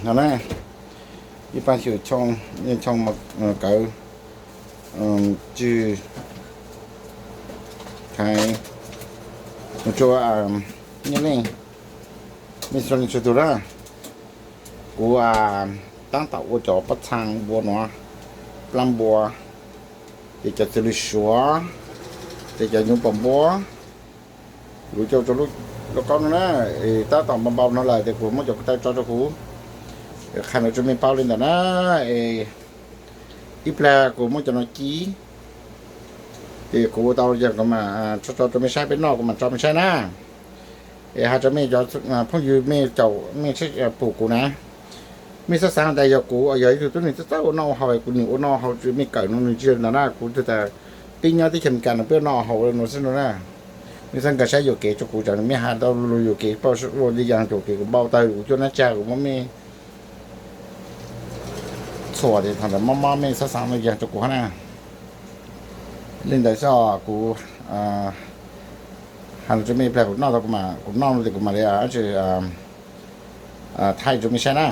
no na, ib pab xyum choo, nyiaj choo kawv, tswj thaiv, mus rua nyiaj leej, mej sua leej txhua tug na. Kuv taab tom ua cov pob txhaa npua nuav, plaab npua, ces cov txiv lws suav, ces cov nyuv pom npua, kuv coj rua lub kaub no na. Taab tom npau npau no lawm tes kuv muab cov ko taw tso rua kuv, qha rua mej paub le ntawm na. Ib plag kuv muab cov no kib, ces kuv ua tau yog kuv mam tso rua mej saib, peb noj kuv mam tso mej saib na. Es has rua mej cov phooj ywg mej caum mej pum kuv na, mej xav xaav tas yog kuv yog ib tug tub neeg txawj txawj ua noj ua haus, kuv nim ua noj haus rua mej kawm no nws tsi ntawd na. Kuv tug tas peb nyob teb chaws Amelikas no peb ua noj haus le nuav xwb no na. Mej txhob nkaag saib yuam kev rua kuv, tsam mej has tau lug yuam kev, paub ua le yaas yuam kev, kuv npau tawg kuv cuab nab tsa kuv muab mej txhuam tes thaum ntawd mob mob mej xav xaav le yaas rua kuv hab na. Le ntawd xwb os, kuv has rua mej plag kuv noj tau, kuv noj tes kuv mam li thaij rua mej saib na.